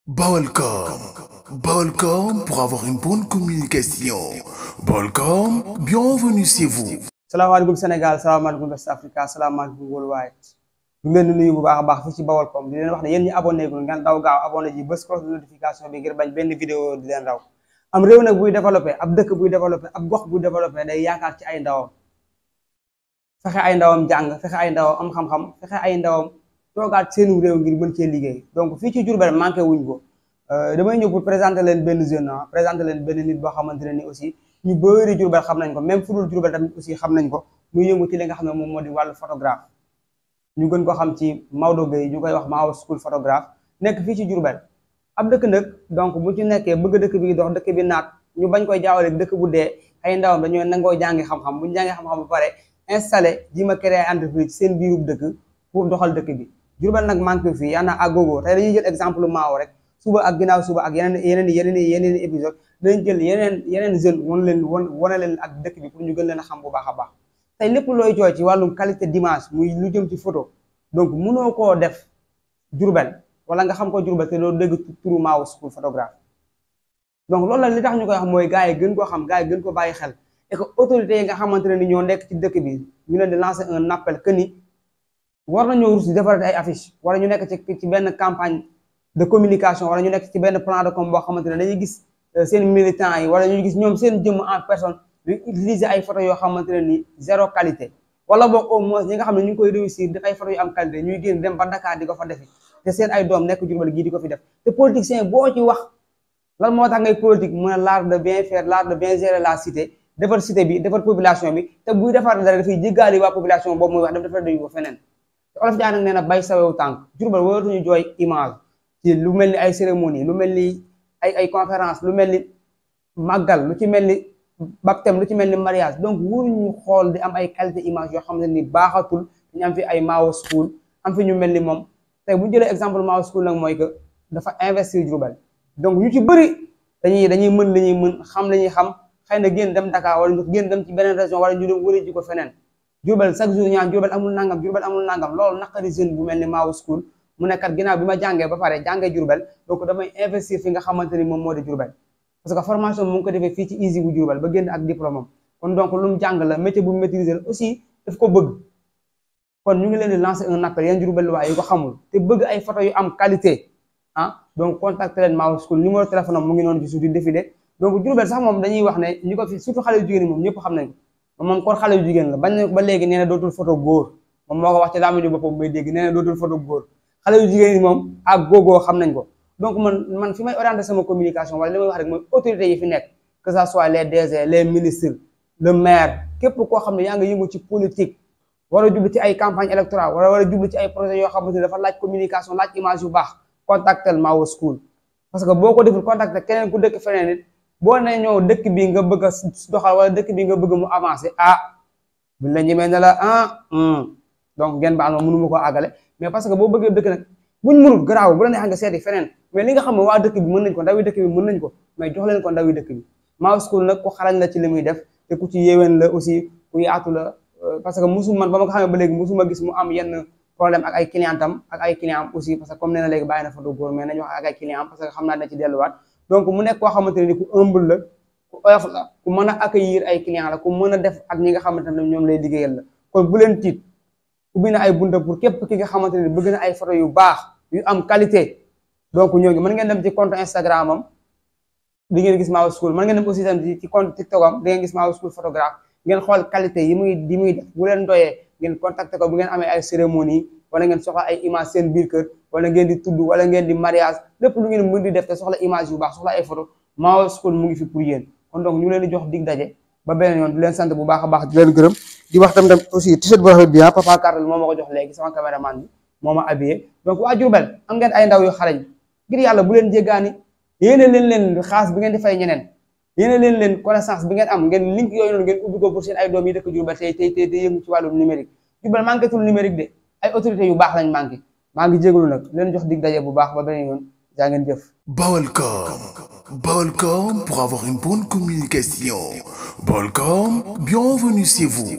Balcom. Balcom pour avoir une bonne communication. Balcom, bienvenue chez vous. salaamaaleykum Sénégal salaamaaleykum West Africa salaamaaleykum worldwide ñu ngi leen di nuyu bu baax a baax fii ci Baolcom di leen wax ne yéen ñi abonné gul ngeen daw gaaw abonné ji bës cloche de notification bi ngir bañ benn vidéo di leen raw. am réew nag buy développé ab dëkk buy développé ab gox buy développé day yaakaar ci ay ndawam fexe ay ndawam jàng fexe ay ndawam am xam-xam fexe ay ndawam toogaat seenu réew ngir mën cee liggéey. donc fii ci Diourbel manqué wuñ ko damay ñëw pour présenter leen benn jeune présenter leen benn nit boo xamante ne ni aussi ñu bëri Diourbel xam nañ ko même fu dul Diourbel tamit aussi xam nañ ko muy yëngu ci li nga xam ne moom moo di wàllu photographe ñu gën ko xam ci Maodo Gueye ñu koy wax Mao School photographe nekk fii ci Diourbel ab dëkk nag donc bu ci nekkee bëgg dëkk bi dox dëkk bi naat ñu bañ koy jaawale dëkk bu dee ay ndawam dañoo nangoo jàngi xam-xam bu ñu jàngee xam-xam ba pare installé ji ma créé entreprise ci seen biirub dëkk pour doxal dëkk bi Diourbel nag manqué fii yaa na agogo tey dañuy jël exemple Mao rek suba ak ginnaaw suba ak yeneen épisode dinañ jël yeneen jeune wane leen ak dëkk bi pour ñu gën leen a xam bu baax a baax tey lépp looy jooy ci wàllum qualité d'image muy lu jëm ci photo donc mënoo koo def Diourbel wala nga xam ko Diourbel te doo dégg turu Mao School photographe donc loolu la li tax ñu koy wax mooy gars yi gën koo xam gars yi gën ko bàyyi xel et que autorités yi nga xamante ne ni ñoo nekk ci dëkk bi ñu leen di lancer un appel que ni war nañoo rus di defar ay affiche wala ñu nekk ci benn campagne de communication wala ñu nekk ci benn plan de com boo xamante ne dañuy gis seen militants yi wala ñu gis ñoom seen jëmm en personne ñu utiliser ay photos yoo xamante ne ni zéro qualité wala boog au moins ñi nga xam ne ñu ngi koy réussir def ay photos yu am qualité ñuy génn dem ba Dakar di ko fa defi te seen ay doom nekk Diourbel gii di ko fi def te politicien boo ci wax lan moo tax ngay politique mu ne l'art de bien faire l'art de bien gérer la cité defar cité bi defar population bi te buy defar dara dafay jéggaali waa population boobu muy wax daf defar dañu ko feneen te olof jaa nag nee na bay sawewu tànk Diourbel waratuñu jooy image ci lu mel ni ay cérémonie lu mel ni ay conférence lu mel ni màggal lu ci mel ni baptême lu ci mel ni mariage donc waruñu xool di am ay qualité image yoo xam ne ni baaxatul ñu am fi ay Mao School am fi ñu mel ni moom tey bu ñu jëlee exemple Mao School nag mooy que dafa investir Diourbel donc ñu ci bëri dañuy mën li ñuy mën xam li ñuy xam xëy na génn dem Dakar wala ñu génn dem ci beneen région wala ñu dem wëri ji ko feneen Diourbel chaque jour ñaan Diourbel amul nangam loolu naqari jeune bu mel ni Mao School mu nekkat ginnaaw bi ma jàngee ba pare jàngee Diourbel donc damay investir fi nga xamante ni moom moo di Diourbel parce que formation mu ngi ko defee fii ci ISI bu Diourbel ba génn ak diplôme am kon donc lu mu jàng la métier bu mu maîtriser aussi daf ko bëgg kon ñu ngi leen di lancer un appel yéen Diourbel waaye yu ko xamul te bëgg ay photo yu am qualité donc contacter leen Mao School numéro téléphone am mu ngi noonu ci suuf di défilé donc Diourbel sax moom dañuy wax ne ñu ko fi surtout xale yu jigéen yi moom ñëpp xam nañ ko moom kon xale yu jigéen la bañ na ba léegi nee na dootul photo góor moom moo ko wax ci làmmiñu boppam may dégg nee na dootul photo góor xale yu jigéen yi moom ak googoo xam nañ ko donc man fi may orienté sama communication wala li may wax rek mooy autorités yi fi nekk que ça soit les DG les ministres le maire képp koo xam ne yaa ngi yëngu ci politique war a jublu ci ay campagne électorale wala war a jublu ci ay projets yoo xamante ne dafa laaj communication laaj image yu baax contactel Mao School parce que boo ko deful contacté keneen ku dëkk feneen nit boo ne ñëw dëkk bi nga bëgg a doxal wala dëkk bi nga bëgg mu avancer buñ la ñemee ne la donc ngeen baal ma mënu ma koo àggale mais parce que boo bëggee dëkk nag buñ mënul garaaw bu la neexee nga seeti feneen mais li nga xam ne waa dëkk bi mën nañ ko ndawi dëkk bi mën nañ ko mais jox leen ko ndawi dëkk bi Mao School nag ku xarañ la ci li muy def te ku ci yéwén la aussi ku yaatu la parce que man ba ma ko xamee ba léegi musuma gis mu am yenn problème ak ay clientam ak ay client aussi parce que comme nee na léegi bàyyi na photo góor mais nañu wax ak ay client parce que xam naa dina ci delluwaat donc mu nekk koo xamante ne ni ku humble la ku oyof la ku mën a accueillir ay client la ku mën a def ak ñi nga xamante ne ñoom lay liggéeyal la kon bu leen tiit ubbi na ay bunta pour képp ki nga xamante ne bëgg na ay photo yu baax yu am qualité donc ñooñu mën ngeen dem ci compte Instagram am di ngeen gis Mao School mën ngeen dem aussi tam ci compte TikTok am di ngeen gis Mao School photographe ngeen xool qualité yi muy def bu leen doyee ngeen contacté ko bu ngeen amee ay cérémonie wala ngeen soxla ay image seen biir kër wala ngeen di tudd wala ngeen di mariage lépp lu ngeen mën di def te soxla image yu baax soxla ay photo Mao School mu ngi fi pour yéen kon donc ñu leen di jox dig daje ba beneen yoon di leen sant bu baax a baax di leen gërëm di wax tam aussi t-shirt bu rafet bi Papa Cartel moo ma ko jox léegi sama caméraman bi moo ma habillé donc waa Diourbel am ngeen ay ndaw yu xarañ ngir yàlla bu leen jéggaani yéene leen xaas bi ngeen di fay ñeneen yéene leen connaissance bi ngeen am ngeen link yooyu noonu ngeen ubbi ko pour seen ay doom yi dëkk Diourbel tey yëngu ci wàllum numérique Diourbel manqué tul numérique de ay autorités yu baax lañ manqué maa ngi jégalu nag leen jox dig daje bu baax ba beneen yoon jaa ngeen jëf. Balcom pour avoir une bonne communication. Balcom, bienvenue chez vous.